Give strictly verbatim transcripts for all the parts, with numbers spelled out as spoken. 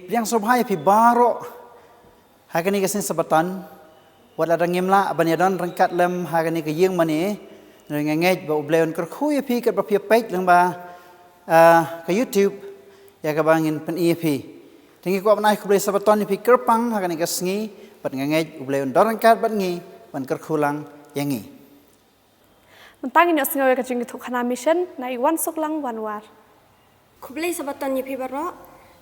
Pdiang sngewbha ïa phi baroh ha kane ka sngi Sabaton. Wat la dang ngim lah ban ïadon ryngkat lem ha kane ka ïing mane, nga ngeit ba U Blei un kyrkhu ïa phi katba phi ïa peit lyngba, ah, ka YouTube, ïa kaba ngin pyni ïa phi. Te ngi kwah ban ai khublei Sabaton ïa phi kyrpang ha kane ka sngi, bad nga ngeit U Blei un don ryngkat bad ngi, ban kyrkhu lang ïa ngi. Mynta ngin ïohsngew ïa ka jingïathuhkhana mission na i Wansuklang Wanwar. Khublei Sabaton ïa phi baroh.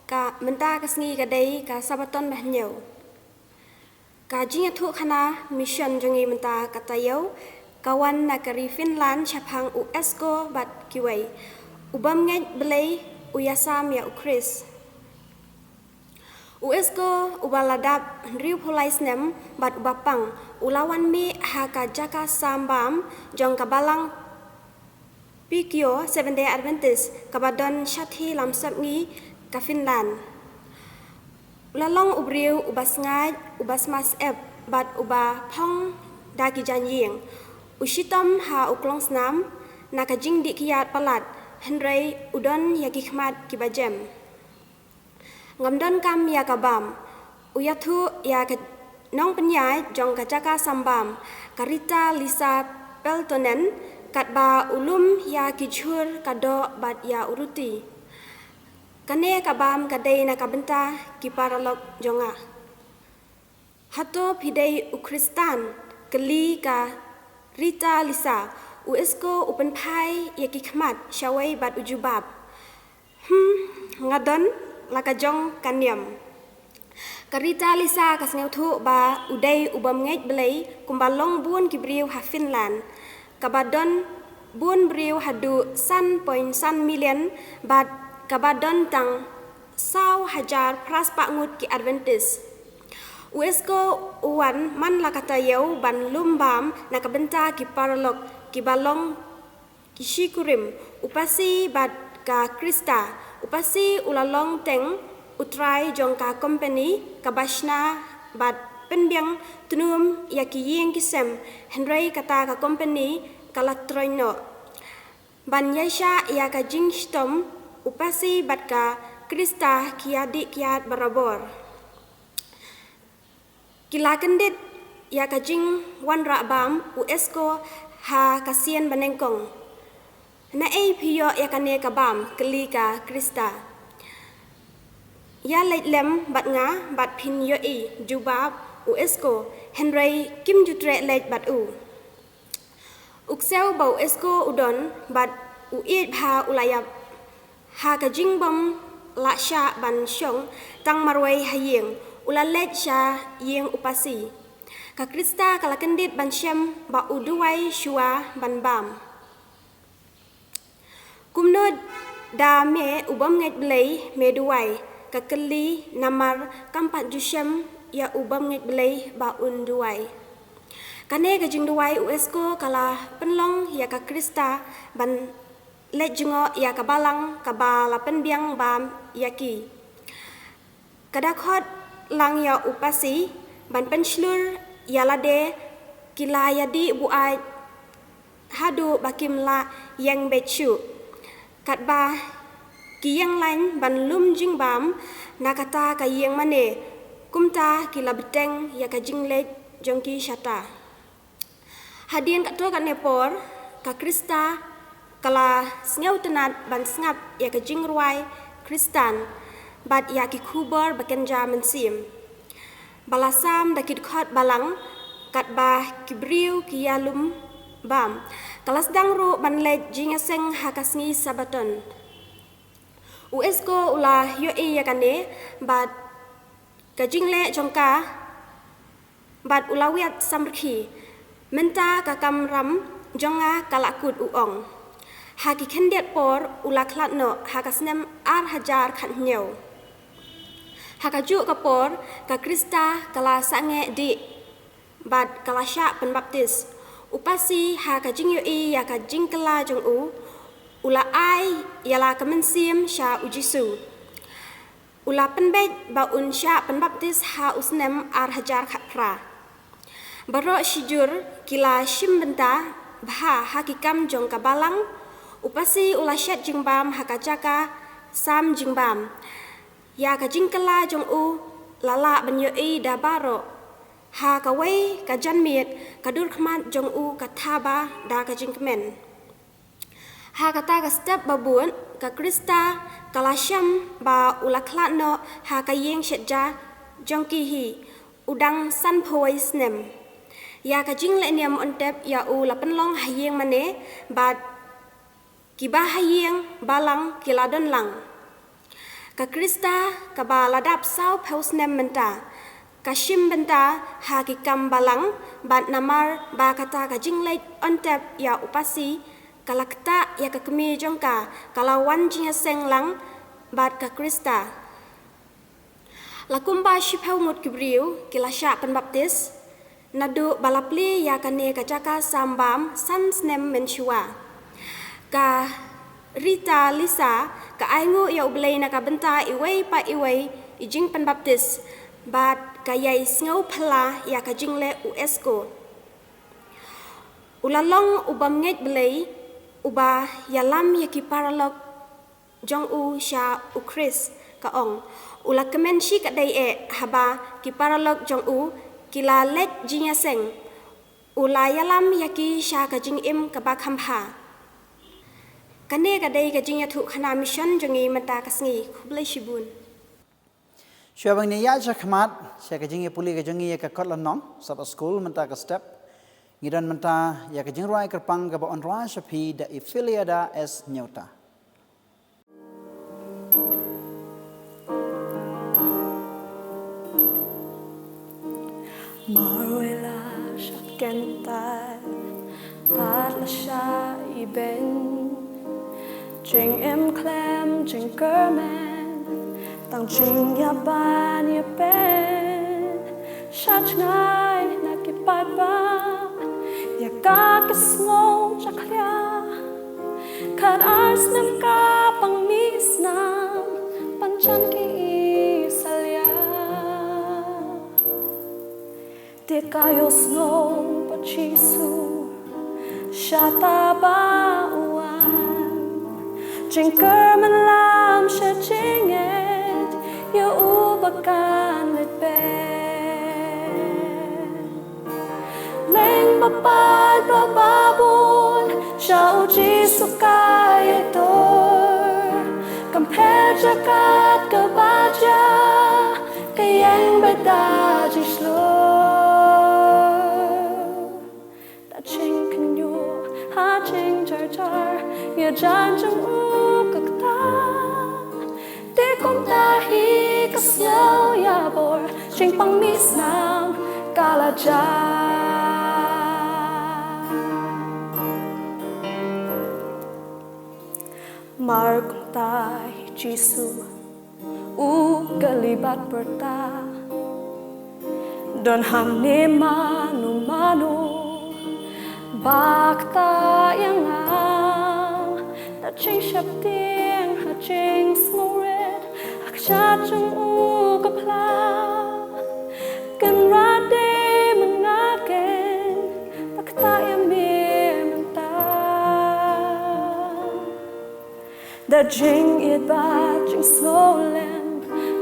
Ka mynta ka sngi ka dei ka Sabaton ba hynñiew. Ka jingïathuhkhana mission jong ngi mynta ka taïew ka wan na ka ri Finland shaphang u Esko bad kiwei. U bym ngeit Blei, u ïasam ïa u Khrist. U Esko uba la dap hynriewphew lai snem bad uba pang, u la wan mih ha ka jaka sam bam jong ka balang Pykio Seventh Day Adventist kaba don shathie lamsap ngi ka Finland. U la long u briew uba sngaid, uba sma syep bad uba phong da ki jaiñ ïing. U shitom ha u klongsnam na ka jingdih kiad palat, hynrei u don ïa ki khmat kiba jem. Ngam don kam ïa ka bam. U ïathuh ïa ka nongpynïaid jong ka jaka sam bam, ka Rita Lisa Peltonen, katba u lum ïa ki jhur ka doh bad ïa u ruti. Kane ka bam ka dei na ka bynta ki paralok jong nga. Hato phi dei u Khristan? Kylli ka Rita Lisa. U Esko u pynphai ïa ki khmat shawei bad u jubab, "Hmm, nga don la ka jong ka niam." Ka Rita Lisa ka sngewthuh ba u dei u bym ngeit Blei kumba long bun ki briew ha Finland, kaba don bun briew haduh san point san million bad kaba don tang saw hajar phra spah ngut ki Adventist. U Esko u wan man la ka taïew ban lum bam na ka bynta ki paralok kiba long ki shikurim, u Pasi bad ka Krista. U Pasi u la long teng u trai jong ka kompeni kaba shna bad pynbiang tnum ïa ki ïing ki sem, hynrei kata ka kompeni ka la troiñ noh. Ban ïaishah ïa ka jingshitom, u Pasi bad ka Krista ki ïadih kiad barabor. Ki la kyndit ïa ka jingwanrah bam u Esko ha ka sien banyngkong. "Naei phi ïoh ïa kane ka bam?" kylli ka Krista. "Ïa leit lem bad nga bad phin ïohi," jubab u Esko, "hynrei kim ju treh leit bad u." U ksew ba u Esko u don bad u ïeit bha u la ïap. Ha ka jingbym lah shah ban shong tang marwei ha ïing, u la leit sha ïing u Pasi. Ka Krista ka la kyndit ban shem ba u duwai shuwa ban bam. "Kumno da me u bym ngeit Blei me duwai?" ka kylli, namar kam pat ju shem ïa u bym ngeit Blei ba un duwai. Kane ka jingduwai u Esko ka la pynlong ïa ka Krista ban leit jngoh ïa ka balang kaba la pynbiang bam ïa ki. Ka da khot lang ïa u Pasi ban pynshlur ïa lade, ki la ïadih buaid haduh ba kim lah ïeng beit shuh. Katba ki ïeng lain ban lum jingbam na kata ka ïing mane, kumta ki la bteng ïa ka jingleit jong ki shata. Hadien katto katne por, ka Krista ka la sngewtynnad ban sngap ïa ka jingrwai Khristan bad ïa ki khubor ba kynja mynsiem ba la sam da ki dkhot balang, katba ki briew ki ïalum bam. Ka la sdang ruh ban leit jingïaseng ha ka sngi Sabaton. U Esko u la ïohi ïa kane bad ka jingleh jong ka, bad u la wiat samrkhie. "Mynta ka kamram jong nga ka la kut," u ong. Ha ki khyndiat por u la khlad noh ha ka snem ar hajar khathynñiew. Ha kajuh ka por ka Krista ka la sangeh dih bad ka la shah pynbaptis. U Pasi ha ka jingïohi ïa ka jingkylla jong u, u la ai ïa la ka mynsiem sha u Jisu. U la pynbeit ba un shah pynbaptis ha u snem ar hajar khatphra. Baroh shijur ki la shim bynta bha ha ki kam jong ka balang. U Pasi u la shet jingbam ha ka jaka sam jingbam. Ïa ka jingkylla jong u la lah ban ïohi da baroh. Ha kawei ka janmiet, ka dur khmat jong u ka thaba da ka jingkmen. Ha kata ka step ba bud, ka Krista ka la shem ba u la khlad noh ha ka ïing shet ja jong ki hi, u dang sanphew wei snem. Ïa ka jingleh niam on tep ïa u la pynlong ha ïing mane, bad kiba ha ïing balang ki la don lang. Ka Krista kaba la dap sawphew snem mynta, ka shim bynta ha ki kam balang, bad namar ba kata ka jingleh on tep ïa u Pasi, ka la ktah ïa ka kmie jong ka, ka la wan jingïaseng lang bad ka Krista. La kumba shiphew ngut ki briew ki la shah pynbaptis, naduh ba la plie ïa kane ka jaka sam bam san snem mynshuwa. Ka Rita Lisa ka ainguh ïa U Blei na ka bynta iwei pa iwei i jingpynbaptis, bad ka ïai sngewphylla ïa ka jingleh u Esko. U la long u bym ngeit Blei, uba ïalam ïa ki paralok jong u sha u Khrist, ka ong. U la kmen shi kadei eh haba ki paralok jong u ki la leit jingïaseng. U la ïalam ïa ki sha ka jingim kaba kham bha. Kane ka dei ka jingïathuhkhana mission jong ngi mynta ka sngi. Khublei shibun. Shuwa ba ngin ïa ïaid shakhmat sha ka jingïapule ka jong ngi ïa ka kot lynnong Sabbath School mynta ka step, ngi don mynta ïa ka jingrwai kyrpang kaba wanrah sha phi da i Filiada S Nyota. Marwei la shah kyntait, tad la shah ibeiñ. Jingim khlem jingkyrmen, tang jingïaban ïapeiñ. Shah jngai na ki paidbah, ïa ka ki sngew jakhlia. Khatar snem ka pang mih snam, pynjan ki i salia. Te ka ïohsngew ba Jisu shata ba u wan. Jingkyrmen lam sha jingngeit ïa u ba kan leit beit. Leng ba paid ba babun sha u Jisu ka ïatur. Kam pher jaka kaba jia, ka ïeng beit da jingshlur. Da jingkynjoh ha jingjarjar, ïa jan jong u ka ktah. Te kumta hi ka sngew ïa bor, jingpang mih snam ka la jia. Mar kumta hi Jisu u kylli bad pyrta, don hangne mano mano ba ktah ïa nga? Da jingsheptieng ha jingsngewrit, ha ka kjat jong u ka phla. Kynrad, dei ma nga keiñ ba ktah ïa me mynta. Da jingïeit bad jingsngewlem,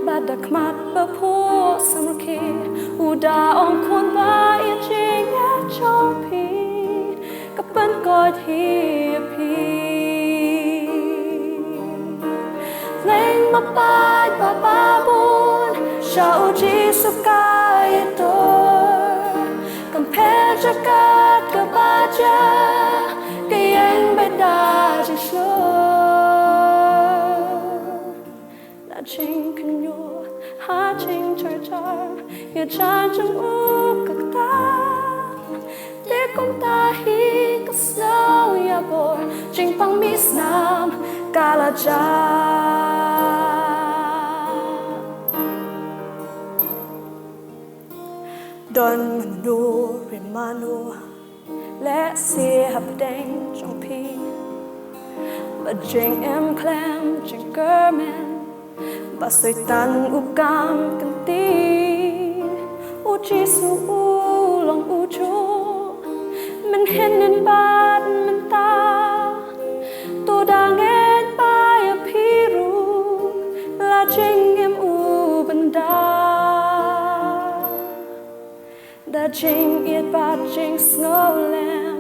bad da khmat ba phuh samrkhie, u da ong, khun ba ïeit, jingïeit jong phi ka pynkoit hi ïa phi. Leng ba paid ba babun sha u Jisu ka ïatur. Kam pher jaka kaba jia, ka ïeng beit da jingshlur. Da jingkynjoh ha jingjarjar, ïa jan jong u ka ktah. Te kumta hi ka sngew ïa bor, jingpang mih snam ka la jia. Don mano re mano lehse hapdeng jong phi, ba jingim khlem jingkyrmen, ba Soitan u kam kynti. U Jisu u long u juh mynhynnin bad mynta. To da ngeit ba ïa phi ruh la jingim u Da jingïeit bad jingsngewlem,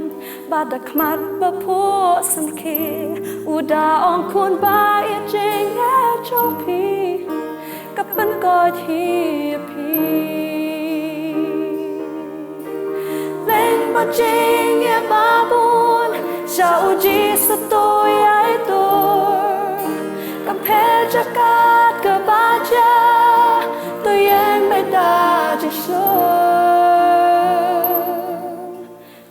bad da khmat ba phuh samrkhie, u da ong, khun, ba ïeit jingïeit jong phi ka pynkoit hi ïa phi. Leng bad jingïeit ba bun sha u Jisu to ïai dur. Kam pher jaka kaba jia, to ïeng beit da jingshlur.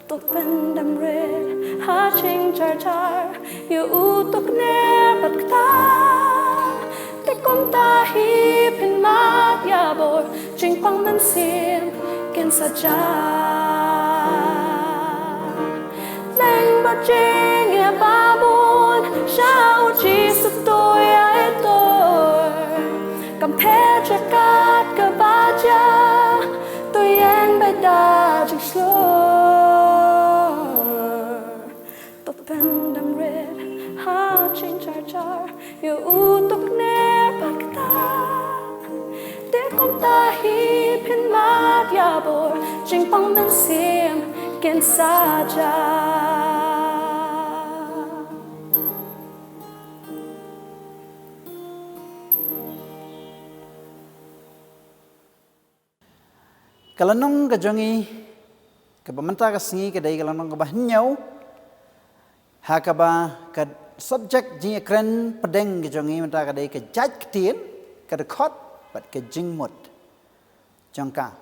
To pyndem rit ha jingjar jar, ïa u to kner bad kta. Te kumta hi phin mad ïa bor, jingpang mynsiem kin sa jia. Leng bad jingïeit ba bun sha u Jisu to ïai dur. Kam pher jaka kaba jia, to ïeng beit da jingshlur. To pyndem rit ha jingjar jar, ïa u to kner bad kta. Te kumta hi phin mad ïa bor, jingpang mynsiem kin sa jia. Ka lynnong ka jong ngi kaba mynta ka sngi ka dei ka lynnong kaba hynñiew, ha kaba ka subject jingïakren pdeng ka jong ngi mynta ka dei ka jait ktien, ka dkhot bad ka jingmut jong ka.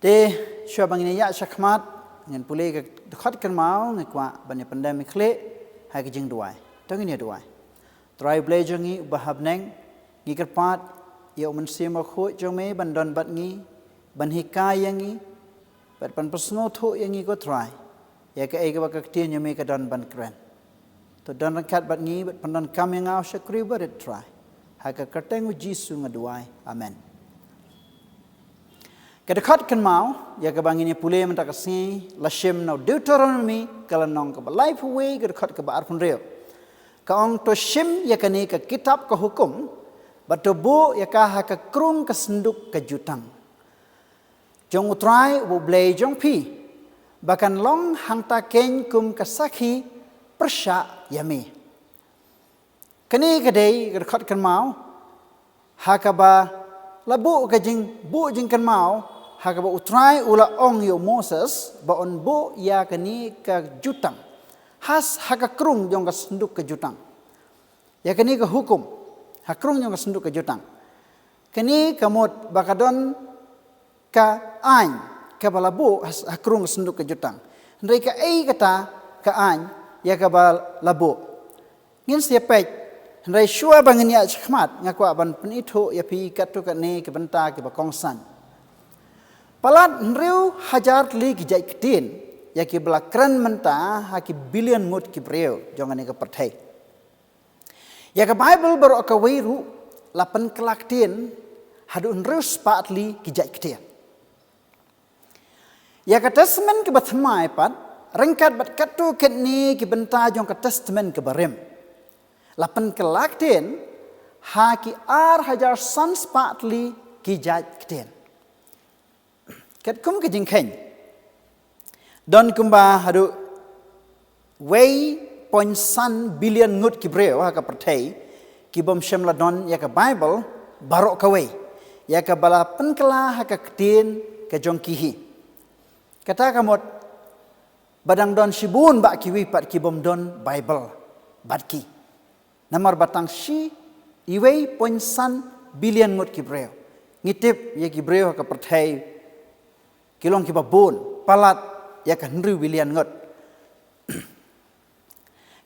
Te shuwa ba ngin ïa ïaid shakhmat, ngin pule ka dkhot kynmaw, ngi kwah ban ïa pyndem ïa khlieh ha ka jingduwai. To ngin ïa duwai. Trai Blei jong ngi uba ha bneng, ngi kyrpad ïa u Mynsiem Bakhuid jong me ban don bad ngi, ban hikai ïa ngi, bad ban pynsngewthuh ïa ngi, ko Trai, ïa kaei kaba ka ktien jong me ka don ban kren. To don ryngkat bad ngi bad pyndonkam ïa nga u shakri barit, Trai. Ha ka kyrteng u Jisu nga duwai. Amen. Ka dkhot kynmaw ïa kaba ngin ïa pule mynta ka sngi la shim na u Deuteronomi, ka lynnong kaba laiphew wei, ka dkhot kaba arphew hynriew. Ka ong, to shim ïa kane ka kitab ka hukum, bad to buh ïa ka ha ka krung ka synduk ka jutang jong u Trai u Blei jong phi, ba kan long hangta keiñ kum ka sakhi pyrshah ïa me. Kane ka dei ka dkhot kynmaw ha kaba la buh ka jingbuh jingkynmaw, ha kaba u Trai u la ong ïa u Moses ba un buh ïa kane ka jutang ha s-, ha ka krung jong ka synduk ka jutang. Ïa kane ka hukum ha krung jong ka synduk ka jutang. Kane ka mut ba ka don ka aiñ kaba la buh ha s-, ha krung ka synduk ka jutang. Hynrei kaei kata ka aiñ ïa kaba la buh? Ngin sa ïa peit, hynrei shuwa ba ngin ïaid shakhmat, nga kwah ban pynithuh ïa phi katto katne ki bynta kiba kongsan. Palat hynriew hajar tylli ki jait ktien ïa kiba la kren mynta ha ki billion ngut ki briew jong kane ka pyrthei. Ïa ka Baibl baroh kawei ruh la pynkylla ktien haduh hynriew spah tylli ki jait ktien. Ïa ka Testament kaba thymmai pat, ryngkat bad katto katne ki bynta jong ka Testament kaba rim, la pynkylla ktien ha ki ar hajar san spah tylli ki jait ktien. Katkum ka jingkheiñ, don kumba haduh wei point san billion ngut ki briew ha ka pyrthei ki bym shym la don ïa ka Baibl baroh kawei, ïa kaba la pynkylla ha ka ktien ka jong ki hi. Kata ka mut ba dang don shibun bah kiwei pat ki bym don Baibl bad ki. Namar ba tang shi iwei point san billion ngut ki briew. Ngi tip ïa ki briew ha ka pyrthei ki long kiba bun, palat ïa ka hynriew billion ngut.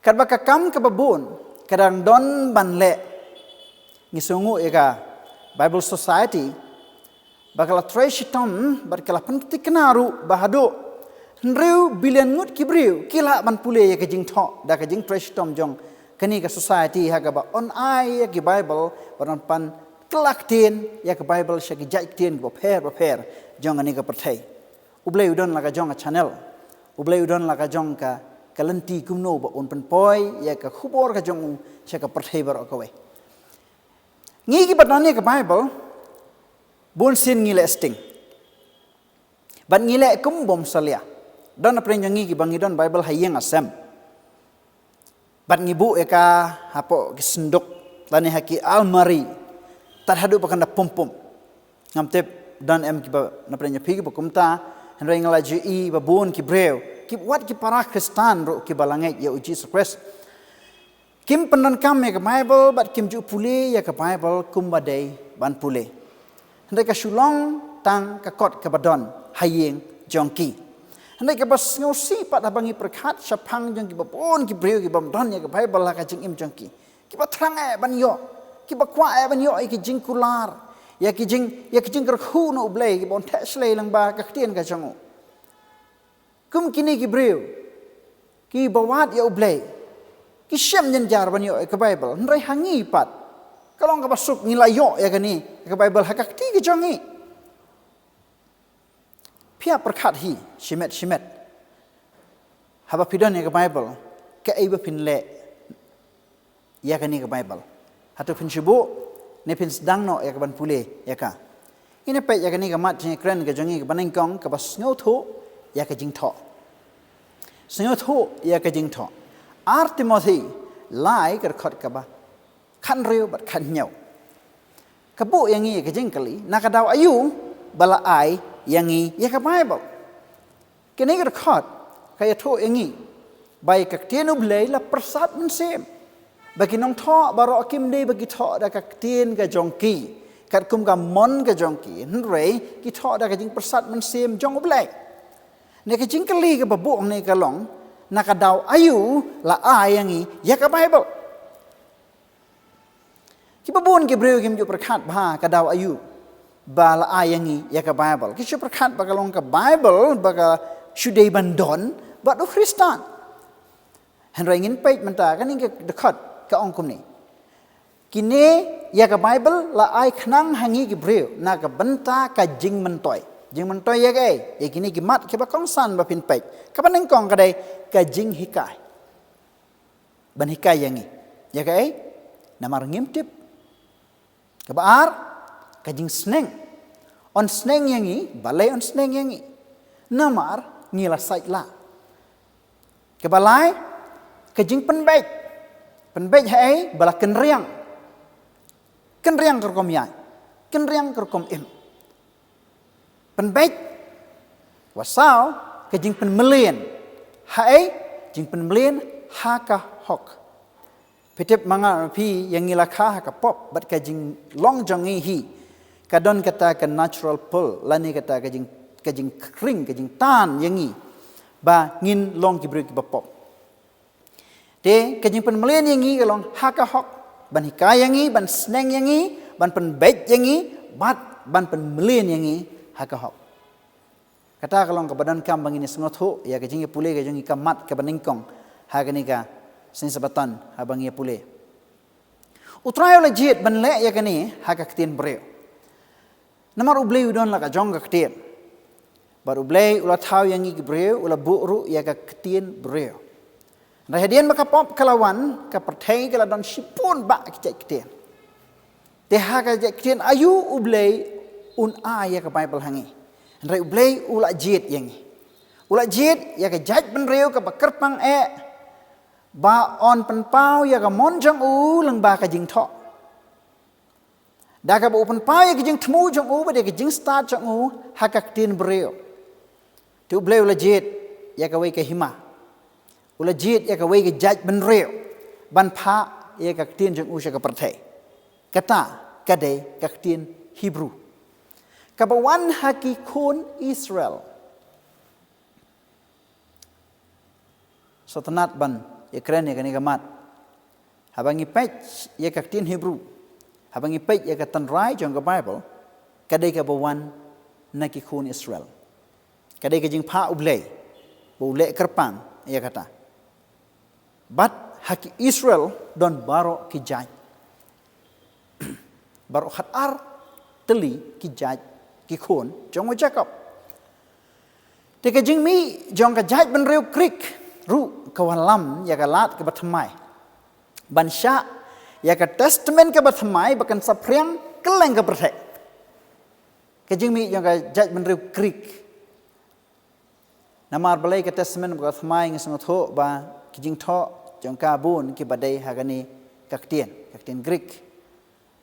Katba ka kam kaba bun ka dang don ban leh, ngi sngewnguh ïa ka Bible Society ba ka la trei shitom bad ka la pynthikna ruh ba haduh hynriew billion ngut ki briew ki lah ban pule ïa ka jingthoh da ka jingtrei shitom jong kane ka society, ha kaba yn ai ïa ki Bible bad yn pynkylla ktien ïa ka Bible sha ki jait ktien kiba pher bapher jong kane ka pyrthei. U Blei u don la ka jong ka channel, U Blei u don la ka jong ka, ka lynti kumno ba un pynpoi ïa ka khubor ka jong u sha ka pyrthei baroh kawei. Ngi kiba don ïa ka Bible, bun sien ngi leh sting. Bad ngi leh kum bym salia. Don na pdeng jong ngi kiba ngi don Bible ha ïing ha sem. Bad ngi buh ïa ka hapoh ki sanduk lane ha ki almari. Tad haduh ba kan da pum pum. Ngam tip don em kiba na pdeng jong phi kiba kumta, hynrei nga la ju ïohi ba bun ki briew, ki wat ki para Khristan ruh kiba la ngeit ïa u Jisu Khrist. Kim pyndonkam ïa ka Bible bad kim ju pule ïa ka Bible kumba dei ban pule. Hynrei ka shu long tang ka kot kaba don ha ïing jong ki. Hynrei kaba sngewsih pat haba ngi pyrkhat shaphang jong kiba bun ki briew kibym don ïa ka Bible ha ka jingim jong ki. Kiba thrang eh ban ïoh, kiba kwah eh ban ïoh ïa ki jingkular, ïa ki jing, ïa ki jingkyrkhu na U Blei, kiba wan theh shlei lyngba ka ktien ka jong u. Kum kine ki briew kiba wad ïa U Blei, ki shem jynjar ban ïoh ïa ka Bible. Hynrei ha ngi pat, ka long kaba suk ngi la ïoh ïa kane, ïa ka Bible ha ka kti ka jong ngi. Phi ïa pyrkhat hi shimet shimet, haba phi don ïa ka Bible, kaei ba phin leh ïa kane ka Bible? Hato phin shu buh ne phin sdang noh ïa ka ban pule ïa ka? Ngin ïa peit ïa kane ka mat jingïakren ka jong ngi kaba nyngkong, kaba sngewthuh ïa ka jingthoh. Sngewthuh ïa ka jingthoh. Ar Timothi lai, ka dkhot kaba khathynriew bad khathynñiew, ka buh ïa ngi ïa ka jingkylli, na ka daw aïu ba la ai ïa ngi ïa ka Bible? Kane ka dkhot ka ïathuh ïa ngi ba ïa ka ktien U Blei la pyrsad mynsiem, ba ki nongthoh baroh kim dei ba ki thoh da ka ktien ka jong ki, katkum ka mon ka jong ki, hynrei ki thoh da ka jingpyrsad mynsiem jong U Blei. Ne ka jingkylli kaba buh hangne ka long, na ka daw aïu la ai ïa ngi ïa ka Bible? Kiba bun ki briew kim ju pyrkhat ba ka daw aïu ba la ai ïa ngi ïa ka Bible. Ki shu pyrkhat ba ka long ka Bible ba ka shu dei ban don bad u Khristan. Hynrei ngin peit mynta kane ka dkhot ka ong kumne. Kine, ïa ka Bible la ai khnang ha ngi ki briew na ka bynta ka jingmyntoi. Jingmyntoi ïa kaei? Ïa kine ki mat kiba kongsan ba phin peit. Kaba nyngkong ka dei ka jinghikai. Ban hikai ïa ngi. Ïa kaei? Namar ngim tip. Kaba ar, ka jingsneng. Un sneng ïa ngi, balei un sneng ïa ngi? Namar ngi la sait lah. Kaba lai, ka jingpynbeit. Pynbeit haei? Ba la kynriang. Kynriang ka rukom ïaid, kynriang ka rukom im. Pynbeit. Kaba saw, ka jingpynmlien. Haei? Jingpynmlien ha ka hok. Phi tip ma nga ma phi, ïa ngi la kha ha ka pop bad ka jinglong jong ngi hi, ka don kata ka natural pull lane kata ka jing, ka jingkhring, ka jingtan ïa ngi ba ngin long ki briew kiba pop. Te ka jingpynmlien ïa ngi ka long ha ka hok, ban hikai ïa ngi, ban sneng ïa ngi, ban pynbeit ïa ngi, bad ban pynmlien ïa ngi ha ka hok. Kata ka long kaba donkam ba ngin ïa sngewthuh ïa ka jingïapule ka jong ngi, ka mat kaba nyngkong ha kane ka sngi Sabaton, haba ngi ïapule. U Trai u la jied ban leh ïa kane ha ka ktien briew. Namar U Blei u don la ka jong ka ktien. Bad U Blei u la thaw ïa ngi ki briew, u la buh ruh ïa ka ktien briew. Hynrei hadien ba ka pop ka la wan, ka pyrthei ka la don shibun bah ki jait ktien. Te ha ka jait ktien aïu U Blei un ai ïa ka Bible ha ngi? Hynrei U Blei u la jied ïa ngi. U la jied ïa ka jaitbynriew kaba kyrpang eh ba un pynpaw ïa ka mon jong u lyngba ka jingthoh. Da kaba u pynpaw ïa ka jingthmu jong u bad ïa ka jingstad jong u ha ka ktien briew. Te U Blei u la jied ïa kawei ka hima. U la jied ïa kawei ka jaitbynriew ban phah ïa ka ktien jong u sha ka pyrthei. Kata ka dei ka ktien Hebrew, kaba wan ha ki khun Israel. Sngewtynnat ban ïakren ïa kane ka mat. Haba ngi peit ïa ka ktien Hebrew, haba ngi peit ïa ka tynrai jong ka Bible, ka dei kaba wan na ki khun Israel. Ka dei ka jingphah U Blei ba u leh kyrpang ïa kata. Bad ha ki Israel don baroh ki jait. Baroh khatar tylli ki jait, ki khun jong u Jakob. Te ka jingmih jong ka jaitbynriew Greek ruh ka wallam ïa ka lad kaba thymmai ban shah ïa ka Testament kaba thymmai ba kan saphriang kylleng ka pyrthei. Ka jingmih jong ka jaitbynriew Greek Namar balei ka Testament ba thymmai ngi sngewthuh ba ki jingthoh jong ka bun kiba dei ha kane ka ktien, ka ktien Greek.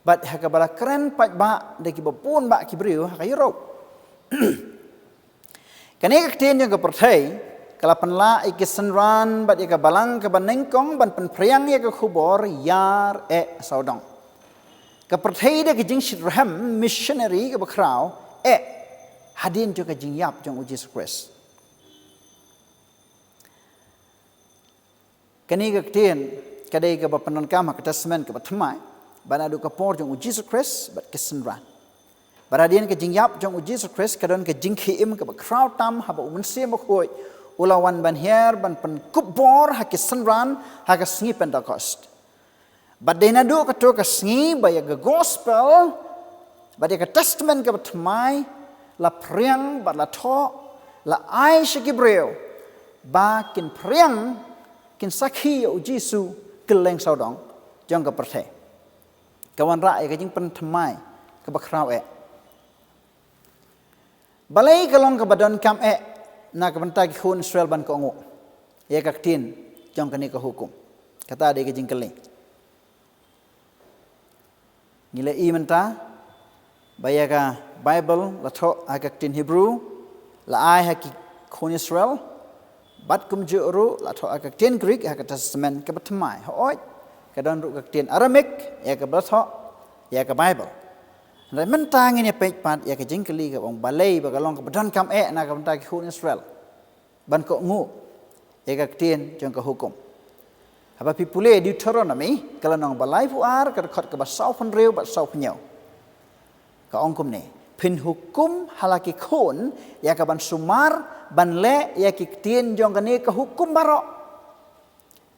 Bad ha kaba la kren paidbah da kiba bun bah ki briew ha ka Europe. Kane ka ktien jong ka pyrthei ka la pynlah ïa ki synran bad ïa ka balang kaba nyngkong ban pynphriang ïa ka khubor ïar eh sawdong. Ka pyrthei da ka jingshitrhem missionary kaba khraw eh hadien jong ka jingïap jong u Jisu Khrist. Kane ka ktien ka dei kaba pyndonkam ha ka Testament kaba thymmai, bad naduh ka por jong u Jisu Khrist bad ki synran. Bad hadien ka jingïap jong u Jisu Khrist ka don ka jingkhie im kaba khraw tam haba u Mynsiem Bakhuid u la wan ban hiar ban pynkup bor ha ki synran ha ka sngi Pentecost. Bad dei naduh kato ka sngi ba ïa ka gospel bad ïa ka Testament kaba thymmai la phriang bad la thoh, la ai sha ki briew ba kin phriang, kin sakhi ïa u Jisu kylleng sawdong jong ka pyrthei. Ka wanrah ïa ka jingpynthymmai kaba khraw eh. Balei ka long kaba donkam eh na ka bynta ki khun Israel ban kohnguh ïa ka ktien jong kane ka hukum? Kata dei ka jingkylli. Ngi la ïohi mynta ba ïa ka Bible la thoh ha ka ktien Hebrew, la ai ha ki khun Israel, bad kumjuh ruh la thoh ha ka ktien Greek ha ka Testament kaba thymmai. Hooid, ka don ruh ka ktien Aramaic ïa kaba la thoh ïa ka Bible. Hynrei mynta ngin ïa peit pat ïa ka jingkylli kaba ong balei ba ka long kaba donkam eh na ka bynta ki khun Israel ban kohnguh ïa ka ktien jong ka hukum. Haba phi pule Deuteronomy ka lynnong ba laiphew ar, ka dkhot kaba sawphew hynriew bad sawphew hynñiew, ka ong kumne: Phin hukum ha la ki khun ïa ka ban sumar ban leh ïa ki ktien jong kane ka hukum baroh.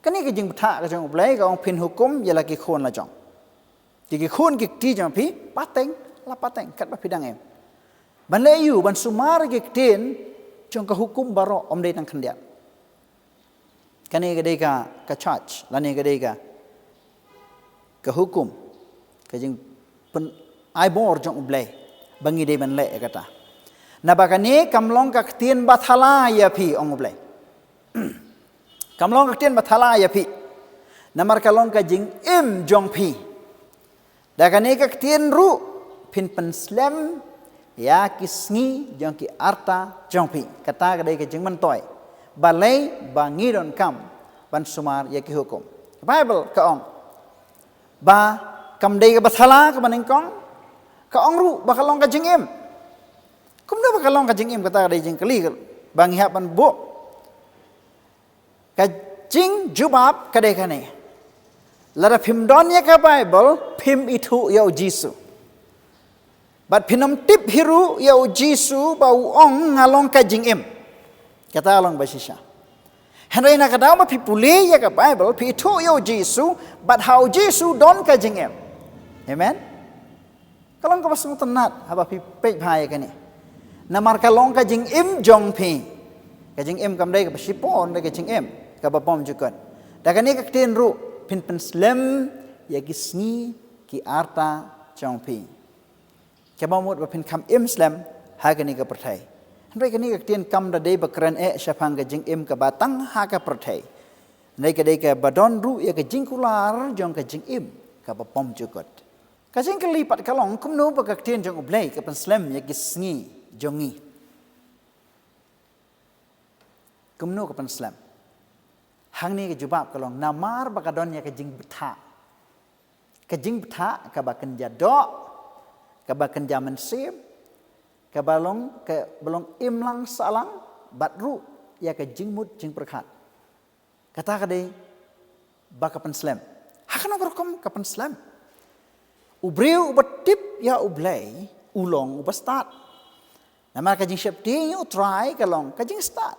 Kane ka jingbthah ka jong U Blei ka ong phin hukum ïa la ki khun la jong. Te ki khun ki kti jong phi pateng la pateng katba phi dang im. Ban leh aïu? Ban sumar ki ktien jong ka hukum baroh, ym dei tang khyndiat. Kane ka dei ka, ka charge, lane ka dei ka, ka hukum, ka jingpyn-, ai bor jong U Blei ba ngi dei ban leh ïa kata. Naba kane kam long ka ktien ba thala ïa phi, ong U Blei. Kam long ka ktien ba thala ïa phi. Namar ka long ka jingim jong phi. Da kane ka ktien ruh phin pynslem ïa ki sngi jong ki arta jong phi. Kata ka dei ka jingmyntoi. Balei ba ngi donkam ban sumar ïa ki hukum? Ka Bible ka ong ba kam dei kaba thala kaba nyngkong. Ka ong ruh ba ka long ka jingim. Kumno ba ka long ka jingim? Kata ka dei jingkylli ba ngi hap ban buh. Ka jingjubab ka dei kane: lada phim don ïa ka Bible, phim ithuh ïa U Jisu. Bad phin ym tip hi ruh ïa U Jisu ba u ong, nga long ka jingim. Kata long ba shisha. Hynrei na ka daw ba phi pule ïa ka Bible, phi ithuh ïa U Jisu, bad ha U Jisu don ka jingim. Amen. Ka long kaba sngewtynnat haba phi peit bha ïa kane. Namar ka long ka jingim jong phi. Ka jingim kam dei kaba shipor, dei ka jingim kaba bymjukut. Da kane ka ktien ruh phin pynslem ïa ki sngi ki arta jong phi. Kaba mut ba phin kham im slem ha kane ka pyrthei. Hynrei kane ka ktien kam da dei ba kren eh shaphang ka jingim kaba tang ha ka pyrthei. Hynrei ka dei kaba don ruh ïa ka jingkular jong ka jingim kaba bymjukut. Ka jingkylli pat ka long, kumno ba ka ktien jong U Blei ka pynslem ïa ki sngi jong ngi? Kumno ka pynslem? Hangne ka jubab ka long, namar ba ka don ïa ka jingbthah. Ka jingbthah kaba kynja doh, kaba kynja mynsiem, kaba long, kaba long imlang sahlang, bad ruh ïa ka jingmut jingpyrkhat. Kata ka dei ba ka pynslem. Ha kano ka rukom ka pynslem? U briew uba tip ïa U Blei u long uba stad. Namar ka jingsheptieng ïa U Trai ka long ka jingstad.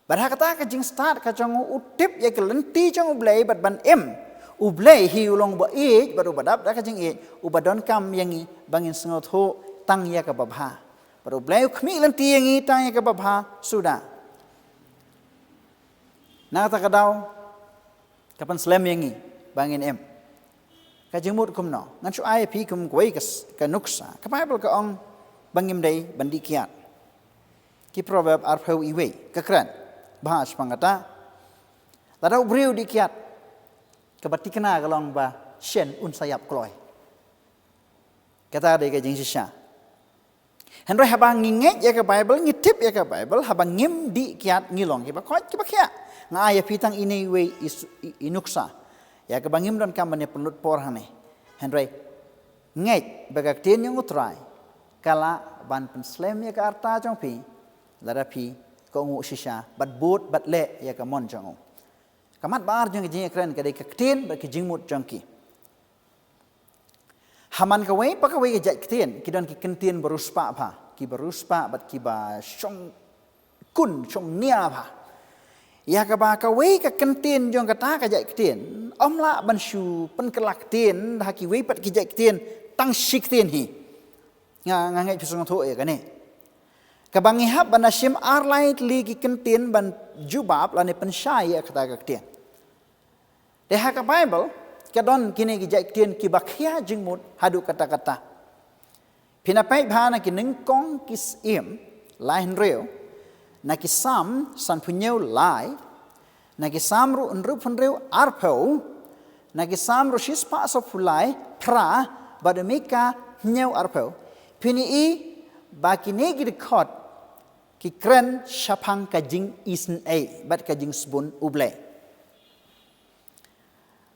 Bad ha kata ka jingstad ka jong u, u tip ïa ka lynti jong U Blei bad ban im. U Blei hi u long uba ïeit bad uba dap da ka jingïeit, uba donkam ïa ngi ba ngin sngewthuh tang ïa kaba bha. Bad U Blei u khmih lynti ïa ngi tang ïa kaba bha suda. Na kata ka daw ka pynslem ïa ngi ba ngin im. Ka jingmut kumno? Ngan shu ai phi kum kawei ka s-, ka nuksa. Ka Bible ka ong ba ngim dei ban dih kiad. Ki Proverb arphew wei, ka kren bha shaphang kata. Lada u briew dih kiad, kaba tikna ka long ba shen un sa ïap kloi. Kata dei ka jingshisha. Hynrei haba ngi ngeit ïa ka Baibl, ngi tip ïa ka Baibl, haba ngim dih kiad ngi long kiba koit kiba khiah. Nga ai ïa phi tang ine iwei i su-, i, i nuksa ïa kaba ngim donkam ban ïa pynlut por hangne. Hynrei ngeit ba ka ktien jong U Trai ka lah ban pynslem ïa ka rta jong phi lada phi kohnguh shisha bad bud bad leh ïa ka mon jong u. Ka mat ba ar jong ka jingïakren ka dei ka ktien bad ka jingmut jong ki. Ha man kawei pa kawei ka jait ktien ki don ki kyntien ba riewspah bha, kiba riewspah bad kiba shongkun shongnia bha. Ïa kaba kawei ka kyntien jong kata ka jait ktien ym lah ban shu pynkylla ktien da ha kiwei pat ki jait ktien tang shi ktien hi. Nga, nga ngeit phi sngewthuh ïa kane. Kaba ngi hap ban da shim ar lai tylli ki kyntien ban jubab lane pynshai ïa kata ka ktien. Te ha ka Baibl ka don kine ki jait ktien kiba khia jingmut haduh katta katta. Phin ïa peit bha na ki Nyngkong ki Syiem laihynriew, na ki Salm sanphew hynñiew lai, na ki Salm ruh hynriewphew hynriew arphew, na ki Salm ruh shispah sawphew lai phra, bad u Mika hynñiew arphew. Phin ïohi ba kine ki dkhot ki kren shaphang ka jingisynei bad ka jingsbun U Blei.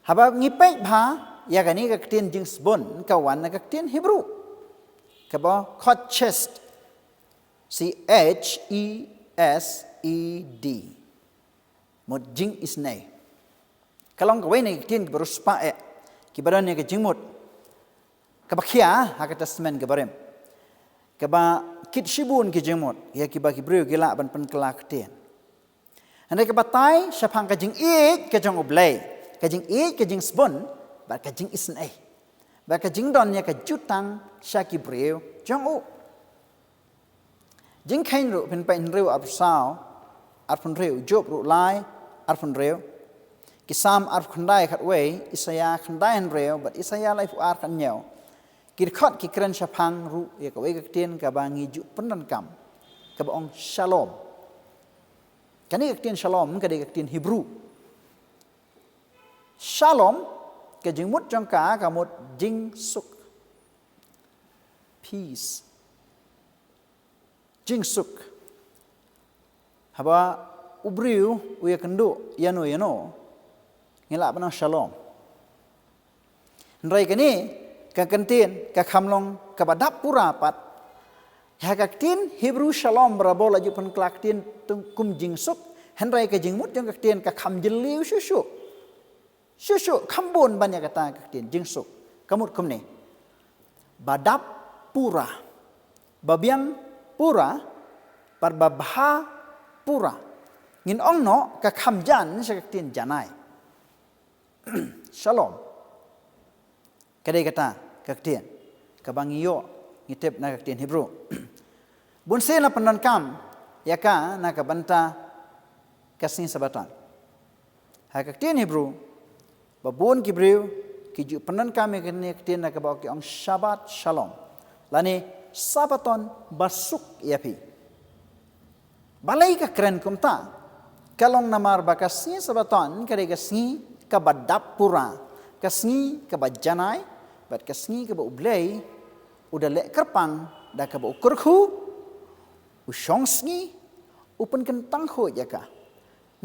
Haba ngi peit bha ïa kane ka ktien jingsbun ka wan na ka ktien Hebru kaba khot chesed, C H E S E D. Mut jingisynei. Ka long kawei na ki ktien kiba riewspah eh, kiba don ïa ka jingmut kaba khia ha ka Testament kaba rim, kaba kit shibun ki jingmut ïa kiba ki briew ki lah ban pynkylla ktien. Hynrei ka batai shaphang ka jingïeit ka jong U Blei, ka jingïeit, ka jingsbun bad ka jingisynei, bad ka jingdon ïa ka jutang sha ki briew jong u. Jingkheiñ ruh phin peit hynriew arphew saw arphew hynriew, Job ruh lai arphew hynriew, ki Salm arphew khyndai khatwei, Isaïah khyndai hynriew bad Isaïah laiphew ar khathynñiew. Ki dkhot ki kren shaphang ruh ïa kawei ka ktien kaba ngi ju pyndonkam, kaba ong shalom. Kane ka ktien shalom ka dei ka ktien Hebru. Shalom, ka jingmut jong ka ka mut jingsuk. Peace. Jingsuk. Haba u briew u ïakynduh ïano ïano, ngi lah ban ong shalom. Hynrei kane ka kyntien ka kham long kaba dap pura pat. Ha ka ktien Hebru shalom barabor la ju pynkylla ktien kum jingsuk, hynrei ka jingmut jong ka ktien ka kham jylliew shuh shuh. Shuh shuh, kham bun ban ïa kata ka ktien jingsuk. Ka mut kumne: ba dap pura, ba biang pura, bad ba bha pura. Ngin ong noh ka kham jan sha ka ktien janai. Shalom. Ka dei kata ka ktien kaba ngi ïoh, ngi tip na ka ktien Hebru. Bun sien la pyndonkam ïa ka na ka bynta ka sngi Sabaton. Ha ka ktien Hebru, ba bun ki briew ki ju pyndonkam ïa kane ka ktien na kaba ki ong Shabbat Shalom, lane Sabaton basuk ïa phi. Balei ka kren kumta? Ka long namar ba ka sngi Sabaton ka dei ka sngi kaba dap pura, ka sngi kaba janai, bad ka sngi kaba U Blei u da leh kyrpang da kaba u kyrkhu, u shong sngi, u pynkyntang khuid ïa ka.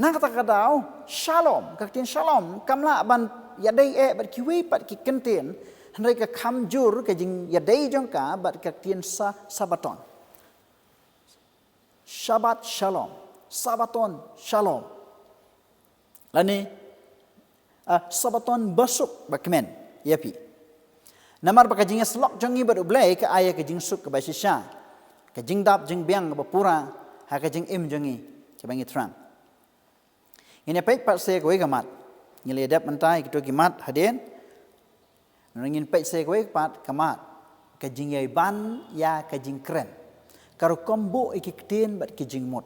Na kata ka daw, shalom, ka ktien shalom kam lah ban ïadei eh bad kiwei pat ki kyntien, hynrei ka kham jur ka jingïadei jong ka bad ka ktien sa, Sabaton. Shabbat Shalom, Sabaton Shalom, lane, ah, Sabaton basuk ba kmen ïa phi. Namar ba ka jingïasyllok jong ngi bad U Blei ka ai ïa ka jingsuk kaba shisha, ka jingdap jingbiang kaba pura ha ka jingim jong ngi kaba ngi thrang. Ngin ïa peit pat sa kawei ka mat. Ngi la dep mynta ïa kito ki mat hadien. Ngin peit sa kawei pat ka mat, ka jingïaiban ïa ka jingkren. Ka rukom buh ïa ki ktien bad ki jingmut.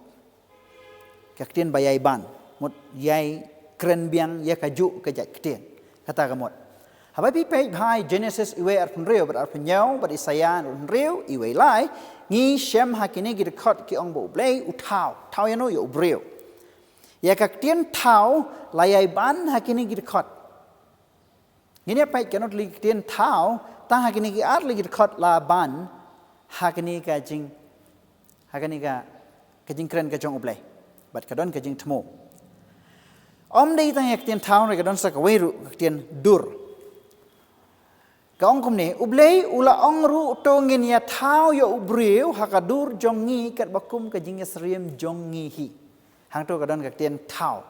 Ka ktien ba ïaiban, mut ïai kren biang ïa kajuh ka jait ktien. Kata ka mut. Haba phi peit bha ïa Genesis uwei arphew hynriew bad arphew hynñiew bad Isaïah arphew hynriew uwei lai, ngi shem ha kine ki dkhot ki ong ba U Blei u thaw, thaw ïano ïa u briew. Ïa ka ktien thaw la ïai ban ha kine ki dkhot. Ngin ïa peit ka notli ka ktien thaw, tang ha kine ki artylli ki dkhot la ban ha kane ka jing, ha kane ka, ka jingkren ka jong U Blei. Bad ka don ka jingthmu. Ym dei tang ïa ka ktien thaw, ka don sa kawei ruh ka ktien dur. Ka ong kumne, U Blei u la ong ruh, to ngin ïa thaw ïa u briew ha ka dur jong ngi katba kum ka jingïasyriem jong ngi hi. Hangto ka don ka ktien thaw.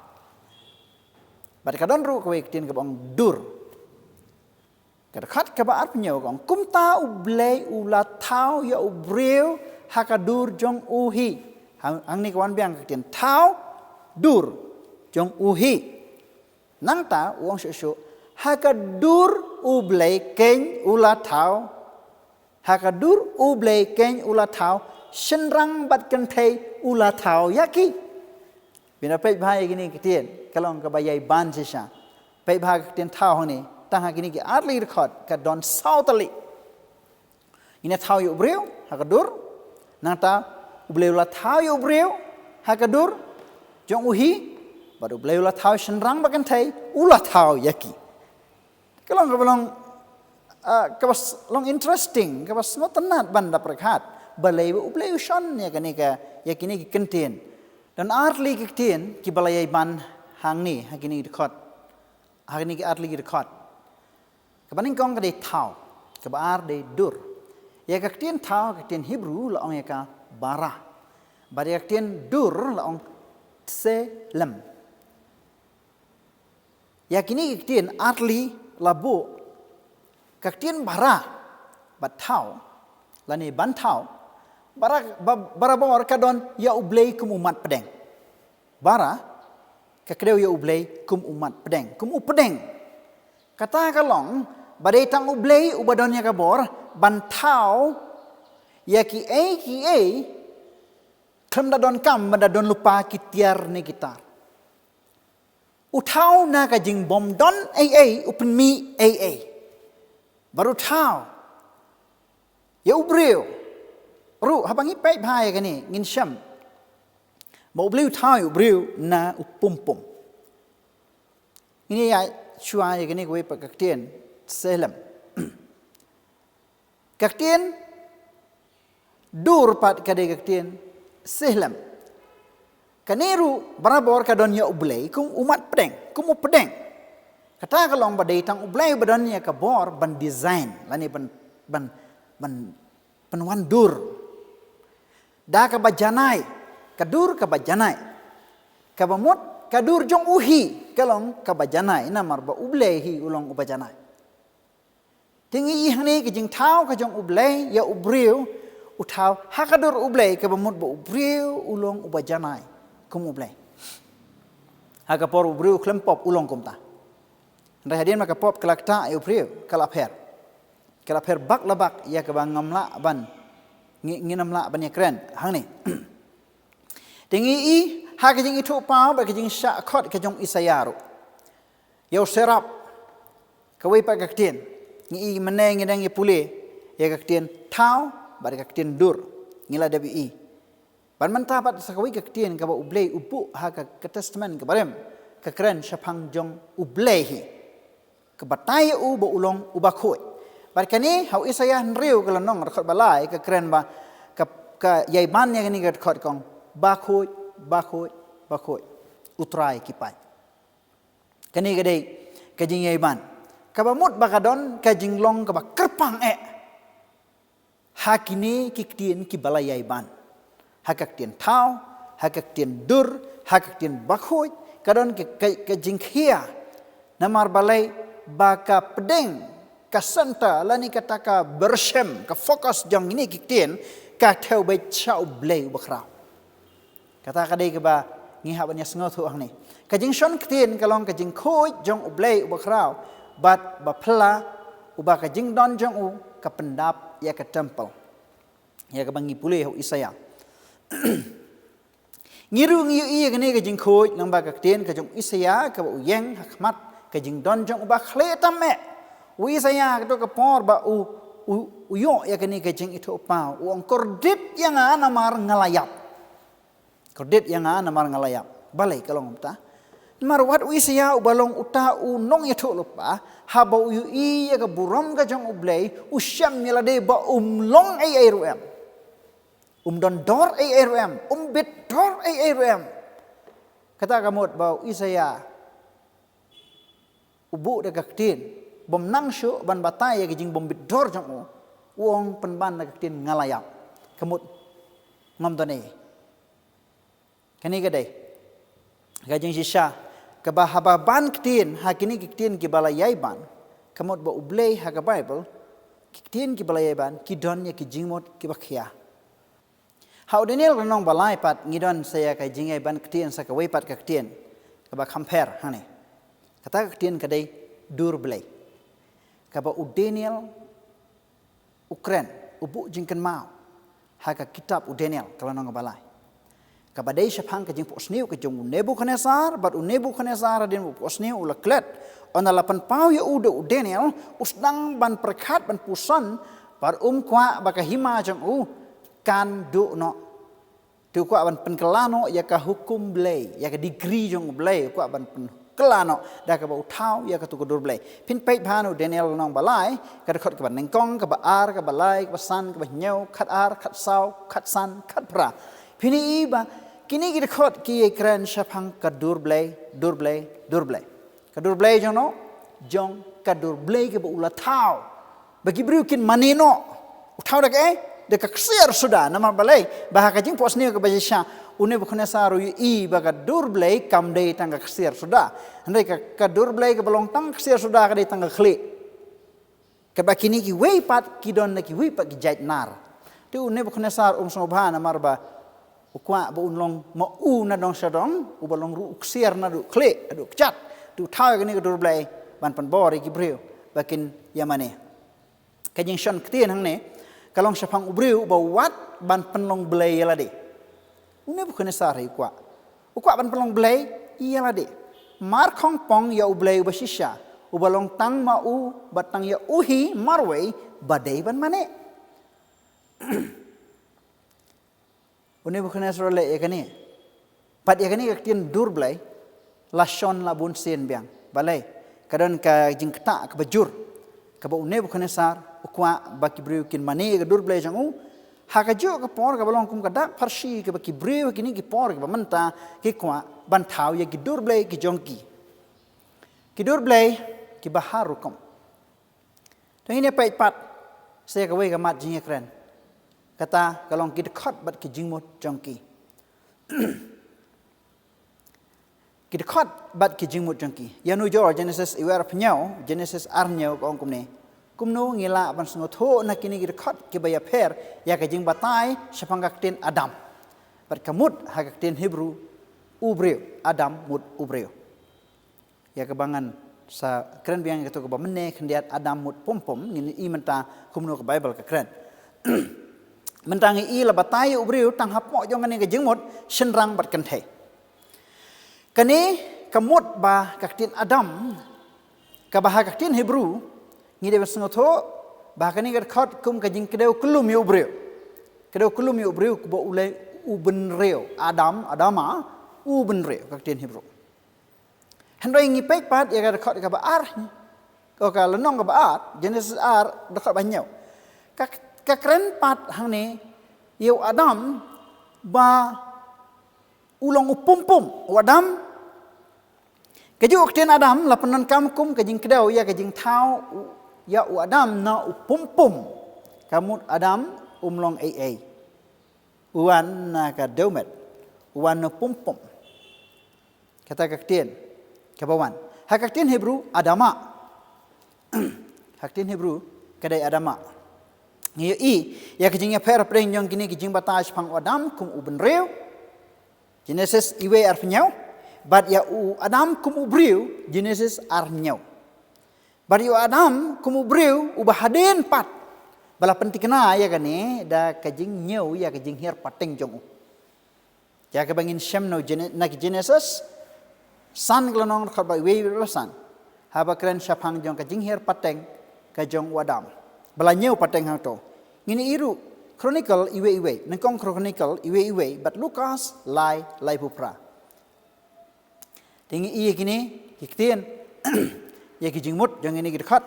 Bad ka don ruh kawei ka ktien kaba ong dur. Ka dkhot kaba arphew hynñiew ka ong, kumta U Blei u la thaw ïa u briew ha ka dur jong u hi. Hang, hangne ka wan biang ka ktien thaw, dur, jong u hi. Nangta u ong shuh shuh, ha ka dur U Blei keiñ u la thaw. Ha ka dur U Blei keiñ u la thaw, shynrang bad kynthei u la thaw ïa ki. Phin da peit bha ïa kine ki ktien, ka long kaba ïai ban shisha. Peit bha ka ktien thaw hangne, tang ha kine ki artylli ki dkhot, ka don saw tylli. Ngin ïa thaw ïa u briew, ha ka dur. Nangta, U Blei u la thaw ïa u briew, ha ka dur, jong u hi, bad U Blei u la thaw shynrang bad kynthei, u la thaw ïa ki. Ka long kaba long, ah, kaba s-, long interesting, kaba sngewtynnat ban da pyrkhat. Balei ba U Blei u shon ïa kane ka, ïa kine ki ktien. Don artylli ki ktien, kiba la ïai ban hangne, ha kine ki dkhot. Ha kine ki artylli ki dkhot. Kaba nyngkong ka dei thaw, kaba ar dei dur. Ïa ka ktien thaw, ka ktien Hebrew la ong ïa ka bara. Bad ïa ka ktien dur la ong tselem. Ïa kine ki ktien artylli la buh ka ktien bara bad thaw, lane ban thaw, bara, ba-, barabor ka don ïa U Blei kum u mat pdeng. Bara, ka kdew ïa U Blei kum u mat pdeng, kum u pdeng. Kata ka long, ba dei tang U Blei uba don ïa ka bor ban thaw ïa kiei kiei, khlem da donkam ban da don lypa ki tiar ne ki tar. U thaw na ka jingbym don ei ei, u pynmih ei ei. Bad u thaw ïa u briew ruh, haba ngi peit bha ïa kane, ngin shem ba U Blei u thaw ïa u briew na u pum pum. Ngin ïa shuwa ïa kane kawei pat ka ktien tselem. Ka ktien dur pat ka dei ka ktien tselem. Kane ruh barabor ka don ïa U Blei kum u mat pdeng, kum u pdeng. Kata ka long ba dei tang U Blei ba don ïa ka bor ban design, lane ban, ban, ban, ban wan dur. Da kaba janai, ka dur kaba janai. Kaba mut, ka dur jong u hi, ka long kaba janai, namar ba U Blei hi u long uba janai. Te ngi ïohi hangne ka jingthaw ka jong U Blei ïa u briew, u thaw ha ka dur U Blei, kaba mut ba u briew u long uba janai kum U Blei. Ha ka por u briew khlem pop u long kumta. Hynrei hadien ba ka pop ka la ktah ïa u briew, ka la pher. Ka la pher bak la bak ïa kaba ngam lah ban, ngi, ngin ym lah ban ïakren hangne. Te ngi ïohi ha ka jingithuhpaw bad ka jingshah khot ka jong Isaïah ruh. Ïa u seraph, kawei pat ka ktien. Ngi ïohi mynne ngi dang ïa pule ïa ka ktien thaw bad ka ktien dur. Ngi la dep ïohi. Bad mynta pat sa kawei ka ktien kaba U Blei u buh ha ka, ka Testament kaba rim, ka kren shaphang jong U Blei hi. Ka batai ïa u ba u long uba khuid. Bad kane ha u Isaïah hynriew ka lynnong, dkhot ba lai, ka kren ba, ka, ka ïai ban ïa kane ka dkhot, ka ong, bakhuid, bakhuid, bakhuid, U Trai ki paid. Kane ka dei ka jingïai ban kaba mut ba ka don ka jinglong kaba kyrpang eh ha kine ki ktien kiba la ïai ban. Ha ka ktien thaw, ha ka ktien dur, ha ka ktien bakhuid, ka don ka, ka, ka jingkhia. Namar balei? Ba ka pdeng, ka center, lane kata ka byrshim, ka focus jong kine ki ktien, ka thew beit sha U Blei uba khraw. Kata ka dei kaba ngi hap ban ïasngewthuh hangne. Ka jingshon ktien ka long ka jingkhuid jong U Blei uba khraw bad ba phylla, uba ka jingdon jong u ka pyndap ïa ka temple. Ïa kaba ngi pule ha u Isaïah. Ngi ruh ngi ïohi ïa kane ka jingkhuid lyngba ka ktien ka jong u Isaïah, kaba u ïeng ha khmat ka jingdon jong uba khlieh tam eh. U Isaïah ha kato ka por ba u, u, u ïoh ïa kane ka jingithuhpaw, u ong, "Kordit ïa nga namar nga la ïap. Kordit ïa nga namar nga la ïap." Balei ka long kumta? Namar wat u Isaïah uba long uta u nongïathuhlypa, haba u ïohi ïa ka burom ka jong U Blei, u shem ïa lade ba um long ei ei ruh em. Um don dor ei ei ruh em, um bit dor ei ei ruh em. Kata ka mut ba u Isaïah u buh da ka ktien, bym nang shuh ban batai ïa ka jingbym bit dor jong u, u ong, pynban da ka ktien, "Nga la ïap. Ka mut ngam don ei." Kane ka dei ka jingshisha kaba haba ban ktien ha kine ki ktien kiba la ïai ban, ka mut ba U Blei ha ka Baibl, ki ktien kiba la ïai ban ki don ïa ki jingmut kiba khia. Ha u Daniel lynnong ba lai pat ngi don sa ïa ka jingïai ban ktien sa kawei pat ka ktien kaba kham pher hangne. Kata ka ktien ka dei dur Blei. Kaba u Daniel u kren, u buh jingkynmaw ha ka kitab u Daniel ka lynnong ba lai, kaba dei shaphang ka jingphohsniew ka jong u Nebukhadnessar, bad u Nebukhadnessar hadien ba u phohsniew u la klet, ynda la pynpaw ïa u da u Daniel, u sdang ban pyrkhat ban puson, bad um kwah ba ka hima jong u kan duh noh. Te u kwah ban pynkylla noh ïa ka hukum Blei, ïa ka decree jong U Blei, u kwah ban pynkylla noh da kaba u thaw ïa kato ka dur Blei. Phin peit bha na u Daniel lynnong ba lai, ka dkhot kaba nyngkong, kaba ar, kaba lai, kaba san, kaba hynñiew, khat ar, khat saw, khat san, khat phra. Phin ïohi ba kine ki dkhot ki ïai kren shaphang ka dur Blei, dur Blei, dur Blei. Ka dur Blei jong no, jong ka dur Blei kaba u la thaw ba ki briew kin mane noh. U thaw da kaei? Da ka ksiar suda. Namar balei? Ba ha ka jingphohsniew kaba shisha, u Nebukhadnessar u ïohi ba ka dur Blei kam dei tang ka ksiar suda. Hynrei ka, ka dur Blei kaba long tang ka ksiar suda ka dei tang ka khlieh. Katba kine kiwei pat ki don na kiwei pat ki jait nar. Te u Nebukhadnessar um sngewbha namar ba u kwah ba un long ma u na dong sha dong, uba long ruh u ksiar naduh khlieh, naduh kjat. Te u thaw ïa kane ka dur Blei ban pynbor ïa ki briew ba kin ïa mane. Ka jingshon ktien hangne ka long shaphang u briew uba wad ban pynlong blei ïa lade. U Nebukhadnessar hi u kwah, u kwah ban pynlong blei ïa lade. Mar khongpong ïa U Blei uba shisha, uba long tang ma u, bad tang ïa u hi marwei ba dei ban mane. U Nebukhadnessar u leh ïa kane. Bad ïa kane ka ktien dur Blei la shon la bun sien biang. Balei? Ka don ka jingktah kaba jur kaba u Nebukhadnessar u kwah ba ki briew kin mane ïa ka dur Blei jong u. Ha kajuh ka por kaba long kum ka dak pharshi kaba ki briew ha kine ki por kiba mynta ki kwah ban thaw ïa ki dur blei ki jong ki. Ki dur blei kiba har rukom. To ngin ïa peit pat sa ïa kawei ka mat jingïakren. Kata ka long ki dkhot bad ki jingmut jong ki. Ki dkhot bad ki jingmut jong ki. Ïa nujor Genesis iwei arphew hynñiew, Genesis ar hynñiew ka ong kumne. Kumno ngi lah ban sngewthuh na kine ki dkhot kiba ïapher ïa ka jingbatai shaphang ka ktien Adam. Bad ka mut ha ka ktien Hebru u briew, Adam mut u briew. Ïa kaba ngan sa kren biang ïa kato kaba mynne khyndiat Adam mut pum pum, ngin ïohi mynta kumno ka Baibl ka kren. Mynta ngi ïohi la batai ïa u briew tang hapoh jong kane ka jingmut shynrang bad kynthei. Kane ka mut ba ka ktien Adam, kaba ha ka ktien Hebru ngi dei ban sngewthuh ba kane ka dkhot kum ka jingkdew kyllum ïa u briew. Kdew kyllum ïa u briew ba u leh u bynriew. Adam, Adama, u bynriew ka ktien Hebru. Hynrei ngi peit pat ïa ka dkhot kaba ar, ka lynnong kaba ar, Genesis ar dkhot ba hynñiew. Ka, ka kren pat hangne ïa u Adam ba u long u pum pum, u Adam. Kajuh ka ktien Adam la pyndonkam kum ka jingkdew ïa ka jingthaw u, ïa u Adam na u pum pum. Ka mut Adam um long ei ei. U wan na ka dewmet, u wan na pum pum. Kata ka ktien kaba wan ha ka ktien Hebru Adama. Ha ka ktien Hebru ka dei Adama. Ngi ïohi ïa ka jingïapher pdeng jong kine ki jingbatai shaphang u Adam kum u bynriew, Genesis iwei arphew hynñiew, bad ïa u Adam kum u briew, Genesis ar hynñiew. Bad ïa u Adam kum u briew uba hadien pat ba la pynthikna ïa kane da ka jingñiew ïa ka jinghiar pateng jong u. Ïa kaba ngin shem na u Gene-, na ki Genesis san ka lynnong dkhot ba iwei bad ba san. Haba kren shaphang jong ka jinghiar pateng ka jong u Adam. Ba la ñiew pateng hangto. Ngin ïohi ruh Chronicle iwei iwei, nyngkong Chronicle iwei iwei, bad Lukas lai, laiphew phra. Te ngi ïohi kine ki ktien, ïa ki jingmut jong kine ki dkhot.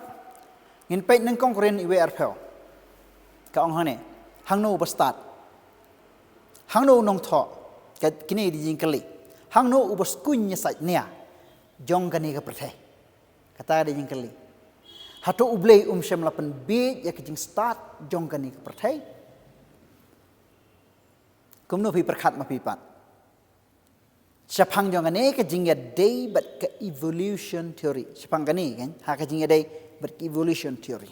Ngin peit nyngkong Korinth iwei arphew. Ka ong hangne, hangno uba stad? Hangno u nongthoh? Ka, kine ki jingkylli. Hangno uba skuñ ïasaid nia jong kane ka pyrthei? Kata ka dei jingkylli. Hato U Blei um shym la pynbiej ïa ka jingstad jong kane ka pyrthei? Kumno phi pyrkhat ma phi pat shaphang jong kane ka jingïadei bad ka evolution theory? Shaphang kane kan, ha ka jingïadei bad ka evolution theory.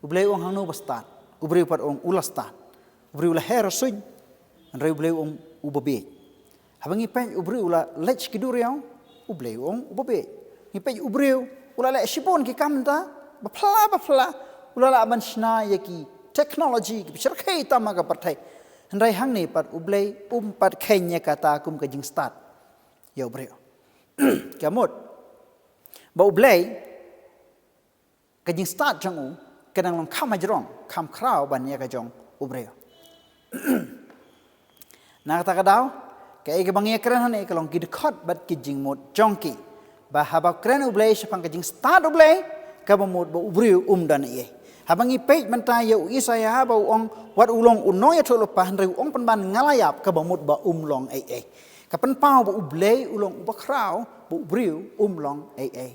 U Blei u ong hangno ba stad, u briew pat u ong u la stad. U briew u la her suiñ, hynrei U Blei u ong uba biej. Haba ngi peit u briew u la leit sha ki duriaw, U Blei u ong uba biej. Ngi peit u briew u la leh shibun ki kam bynta bapher bapher, u la lah ban shna ïa ki technology kiba shyrkhei tam ha ka pyrthei. Hynrei hangne pat U Blei um pat kheiñ ïa kata kum ka jingstad ïa u briew. Ka mut ba U Blei, ka jingstad jong u ka dang long kham hajrong, kham khraw ban ïa ka jong u briew. Na kata ka daw, kaei kaba ngi ïakren hangne ka long ki dkhot bad ki jingmut jong ki. Ba haba kren U Blei shaphang ka jingstad U Blei, kaba mut ba u briew um don ei ei. Haba ngi peit mynta ïa u Isaïah ba u ong, wat u long u nongïathuhlypa hynrei u ong pynban nga la ïap, kaba mut ba um long ei ei. Ka pynpaw ba U Blei u long uba khraw, ba u briew um long ei ei.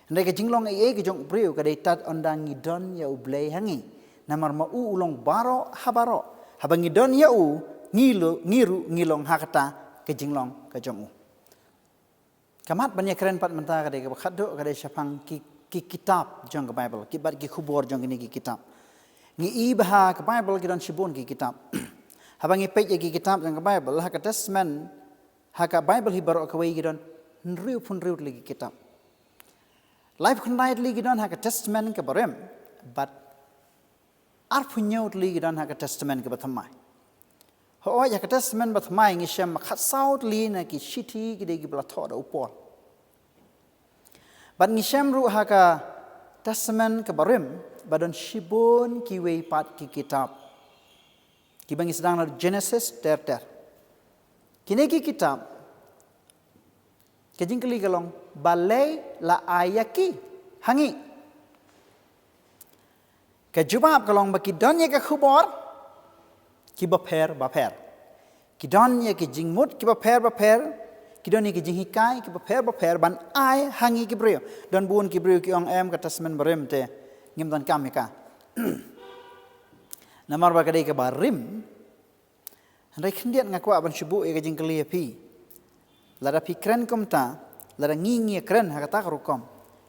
Hynrei ka jinglong ei ei ka jong u briew ka dei tad ynda ngi don ïa U Blei ha ngi. Namar ma u u long baroh ha baroh. Haba ngi don ïa u, ngi lo-, ngi ruh ngi long ha kata ka jinglong ka jong u. Ka mat ban ïakren pat mynta ka dei kaba khatduh, ka dei shaphang ki, ki kitab jong ka Bible, ki bad ki khubor jong kine ki kitab. Ngi i ba ha ka Bible ki don shibun ki kitab. Haba ngi peit ïa ki kitab jong ka Bible, ha ka Testament, ha ka Bible hi baroh kawei ki don hynriewphew hynriew tylli ki kitab. Laiphew khyndai tylli ki don ha ka Testament kaba rim, bad arphew hynñiew tylli ki don ha ka Testament kaba thymmai. Hooid, ha ka Testament ba thymmai ngi shem ba khatsaw tylli na ki shithi ki dei kiba la thoh da u Paul. Bad ngi shem ruh ha ka Testament kaba rim ba don shibun kiwei pat ki kitab, kiba ngi sdang na Genesis ter ter. Kine ki kitab, ka jingkylli ka long, balei la ai ïa ki ha ngi? Ka jubab ka long ba ki don ïa ka khubor kiba pher bapher. Ki don ïa ki jingmut kiba pher bapher. Ki don ïa ki jinghikai kiba pher bapher ban ai ha ngi ki briew. Don bun ki briew ki ong, em, ka Testament ba rim te ngim donkam ïa ka. Namar ba ka dei kaba rim. Hynrei khyndiat nga kwah ban shu buh ïa ka jingkylli ïa phi. Lada phi kren kumta, lada ngi ngi kren ha kata ka rukom,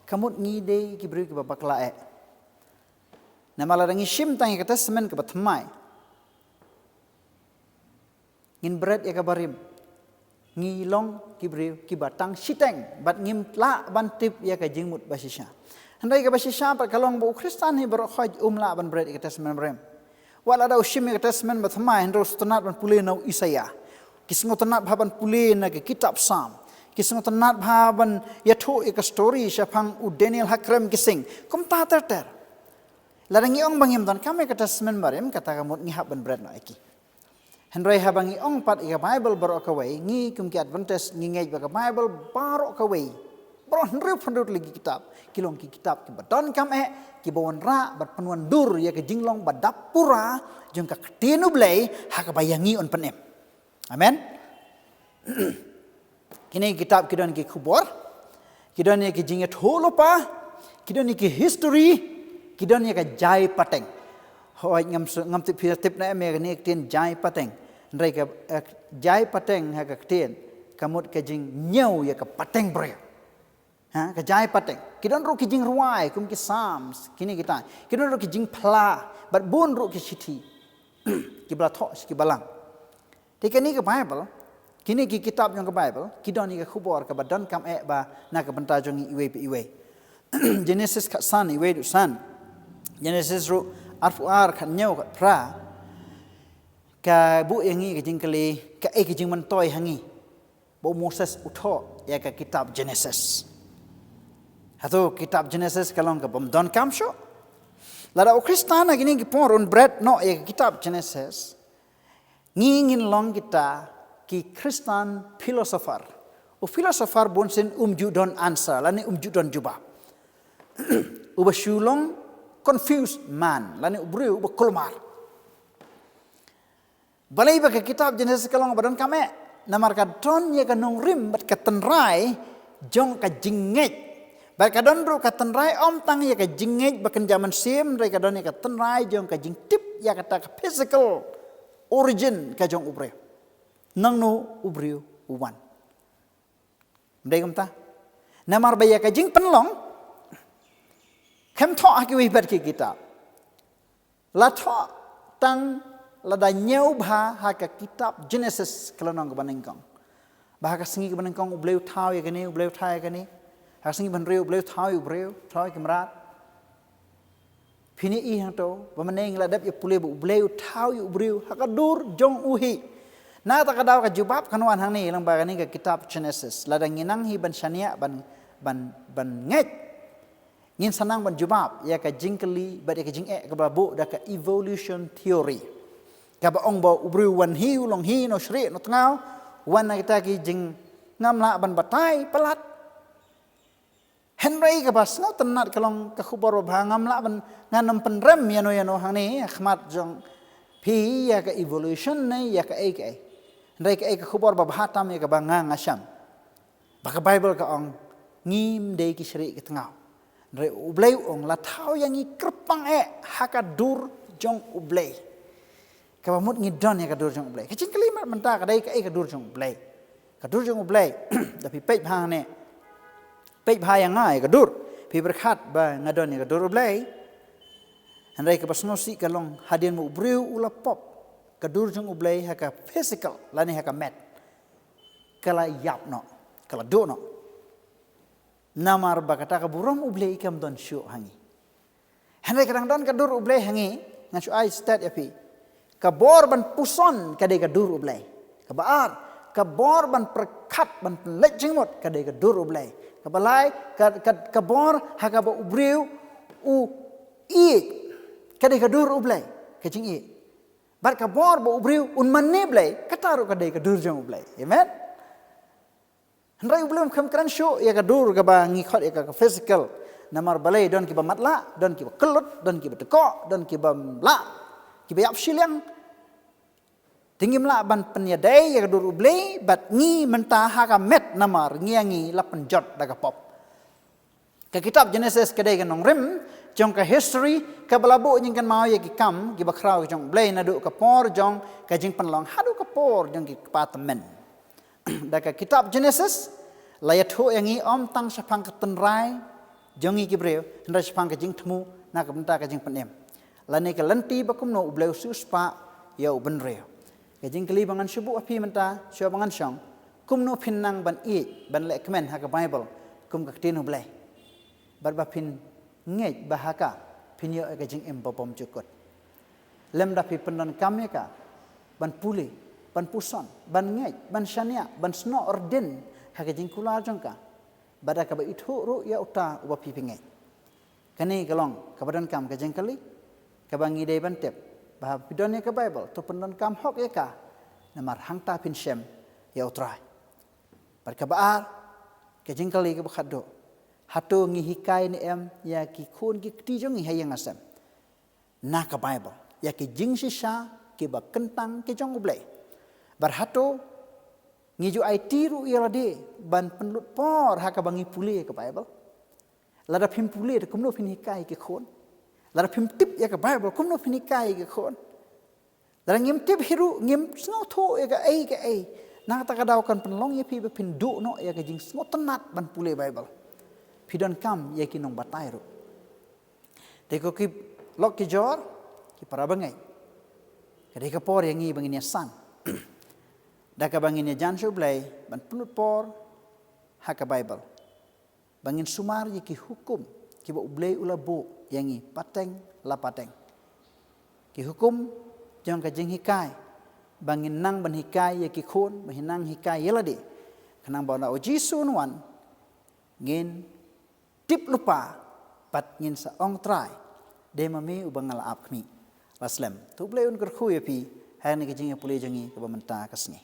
ka mut ngi dei ki briew kiba bakla eh. Namar lada ngi shim tang ïa ka Testament kaba thymmai, ngin bret ïa kaba rim. Ngi long ki briew kiba tang shiteng bad ngim lah ban tip ïa ka jingmut ba shisha. Hynrei kaba shisha pat ka long ba u Khristan hi baroh khoit um lah ban bret ïa ka Testament ba rim. Wat lada u shim ïa ka Testament ba thymmai hynrei u sngewtynnat ban pule na u Isaïah. Ki sngewtynnat bha ban pule na ka kitab Salm. Ki sngewtynnat bha ban ïathuh ïa ka story shaphang u Daniel ha krem ki sing. Kumta ter ter. Lada ngi ong ba ngim donkam ïa ka Testament ba rim, kata ka mut ngi hap ban bret noh ïa ki. Hynrei haba ngi ong pat ïa ka Bible baroh kawei, ngi kum ki Adventist ngi ngeit ba ka Bible baroh kawei, baroh hynriewphew hynriew tylli ki kitab, ki long ki kitab kiba donkam eh, kiba wanrah bad pynwandur ïa ka jinglong ba dap pura jong ka Ktien U Blei ha kaba ïa ngi un pynim. Amen. Kine ki kitab ki don ki khubor, ki don ïa ki jingïathuhlypa, ki don ïa ki history, ki don ïa ka jai pateng. Hooid, ngam su-, ngam tip phi tip ne em ïa kane ka ktien jai pateng. Hynrei ka, eh, jai pateng ha ka ktien ka mut ka jingñiew ïa ka pateng briew. Ha, ka jai pateng. Ki don ruh ki jingrwai kum ki Psalms, kine kita. Ki don ruh ki jingphla bad bun ruh ki shithi kiba la thoh sha ki balang. Te kane ka Bible, kine ki kitab jong ka Bible ki don ïa ka khubor kaba donkam eh ba na ka bynta jong ngi iwei pa iwei. Genesis khatsan, iwei haduh san. Genesis ruh arphew ar, khathynñiew, khatphra. Ka buh ïa ngi ka jingkylli, kaei ka jingmyntoi ha ngi ba u Moses u thoh ïa ka kitab Genesis? Hato kitab Genesis ka long kabym donkam shuh? Lada u Khristan ha kine ki por un bret noh ïa ka kitab Genesis, ngi ngin long kita ki Khristan philosopher. U philosopher bunsien um ju don answer lane um ju don jubab. Uba shu long confused man lane u briew uba kulmar. Balei ba ka kitab Genesis ka long ba donkam eh? Namar ka don ïa ka nongrim bad ka tynrai jong ka jingngeit. Bad ka don ruh ka tynrai ym tang ïa ka jingngeit ba kynja mynsiem, hynrei ka don ïa ka tynrai jong ka jingtip ïa kata ka physical origin ka jong u briew. Nangno u briew u wan. Ym dei kumta? Namar ba ïa ka jingpynlong khlem thoh ha kiwei pat ki kitab. La thoh tang lada ñiew bha ha ka kitab Genesis ka lynnong kaba nyngkong. Ba ha ka sngi kaba nyngkong u Blei u thaw ïa kane, u Blei u thaw ïa kane. Ha ka sngi ba hynriew u Blei u thaw ïa u briew, u thaw ïa ki mrad. Phin ïohi hangto, ba mynne ngi la dep ïa pule ba u Blei u thaw ïa u briew ha ka dur jong u hi. Na kata ka daw ka jubab kan wan hangne lyngba kane ka kitab Genesis. Lada ngi nang hi ban shaniah ban, ban, ban ngeit, ngin sa nang ban jubab ïa ka jingkylli bad ïa ka jingeh kaba la buh da ka evolution theory. Kaba ong ba u briew u wan hi, u long hi, u nongshrieh, u nongtngaw, u wan na kita ki jingngam lah ban batai palat. Hynrei kaba sngewtynnat ka long ka khubor babha, ngam lah ban, ngan ym pynrem ïano ïano hangne ha khmat jong phi ïa ka evolution ne ïa kaei kaei. Hynrei kaei ka khubor babha tam ïa kaba nga nga shem, ba ka Baibl ka ong ngim dei ki shrieh ki tngaw. Hynrei u Blei u ong la thaw ïa ngi kyrpang eh ha ka dur jong u Blei. Kaba mut ngi don ïa ka dur jong u Blei. Ka jingkylli mynta ka dei kaei ka dur jong u Blei? Ka dur jong u Blei, da phi peit bha hangne, peit bha ïa nga ïa ka dur. Phi pyrkhat ba nga don ïa ka dur u Blei? Hynrei kaba sngewsih ka long hadien ba u briew u la pop, ka dur jong u Blei ha ka physical lane ha ka met ka la ïap noh, ka la duh noh. Namar ba kata ka burom u Blei kam don shuh ha ngi. Hynrei ka dang don ka dur u Blei ha ngi, ngan shu ai stet ïa phi. Ka bor ban puson ka dei ka dur u Blei. Kaba ar, ka bor ban pyrkhat ban pynleit jingmut ka dei ka dur u Blei. Kaba lai, ka, ka, ka bor ha kaba u briew u ïeit ka dei ka dur u Blei, ka jingïeit. Bad ka bor ba u briew un mane Blei, kata ruh ka dei ka dur jong u Blei. Amen. Hynrei u Blei um kham kren shuh ïa ka dur kaba ngi khot ïa ka, ka physical. Namar balei? Don kiba matlah, don kiba kyllut, don kiba tkoh, don kiba mlah, kiba ïap shiliang. Te ngim lah ban pynïadei ïa ka dur u Blei bad ngi mynta ha ka met namar ngi ïa ngi la pynjot da ka pop. Ka kitab Genesis ka dei ka nongrim jong ka history kaba la buh jingkynmaw ïa ki kam kiba khraw ki jong u Blei naduh ka por jong ka jingpynlong haduh ka por jong ki kpa tymmen. Da ka kitab Genesis la ïathuh ïa ngi ym tang shaphang ka tynrai jong ngi ki briew, hynrei shaphang ka jingthmu na ka bynta ka jingpynim lane ka lynti ba kumno u Blei u siewspah ïa u bynriew. Ka jingkylli ba ngan shu buh ha phi mynta shuwa ba ngan shong, kumno phin nang ban ïeit ban leh kmen ha ka Baibl kum ka ktien u Blei? Bad ba phin ngeit ba ha ka phin ïoh ïa ka jingim ba bymjukut. Lymda phi pyndonkam ïa ka ban pule, ban puson, ban ngeit, ban shaniah, ban snoh rdin ha ka jingkular jong ka, bad da kaba ithuh ruh ïa uta uba phi phi ngeit. Kane ka long kaba donkam ka jingkylli kaba ngi dei ban tip, ba haba phi don ïa ka Baibl to pyndonkam hok ïa ka, namar hangta phin shem ïa U Trai. Bad kaba ar, ka jingkylli kaba khatduh, hato ngi hikai ne em ïa ki khun ki kti jong ngi ha ïing ha sem na ka Baibl, ïa ki jingshisha kiba kyntang ki jong U Blei? Bad hato ngi ju aiti ruh ïa lade ban pynlut por ha kaba ngi pule ïa ka Baibl? Lada phim pule te kumno phin hikai ïa ki khun? Lada phim tip ïa ka Baibl kumno phin hikai ïa ki khun? Lada ngim tip hi ruh, ngim sngewthuh ïa kaei kaei, na kata ka daw kan pynlong ïa phi ba phin duh noh ïa ka jingsngewtynnat ban pule Baibl. Phi donkam ïa ki nongbatai ruh. Te ko ki lok ki jor, ki para bangeit, ka dei ka por ïa ngi ba ngin ïasang da kaba ngin ïajan sha U Blei ban pynlut por ha ka Baibl, ba ngin sumar ïa ki hukum kiba U Blei u la buh ïa ngi pateng la pateng. Ki hukum jong ka jinghikai, ba ngin nang ban hikai ïa ki khun, ba ngin nang hikai ïa lade, khnang ba haba U Jisu un wan ngin tip lypa bad ngin sa ong, Trai, Dei ma me uba nga la ap khmih. La slem. To U Blei un kyrkhu ïa phi ha kane ka jingïapule jong ngi kaba mynta ka sngi.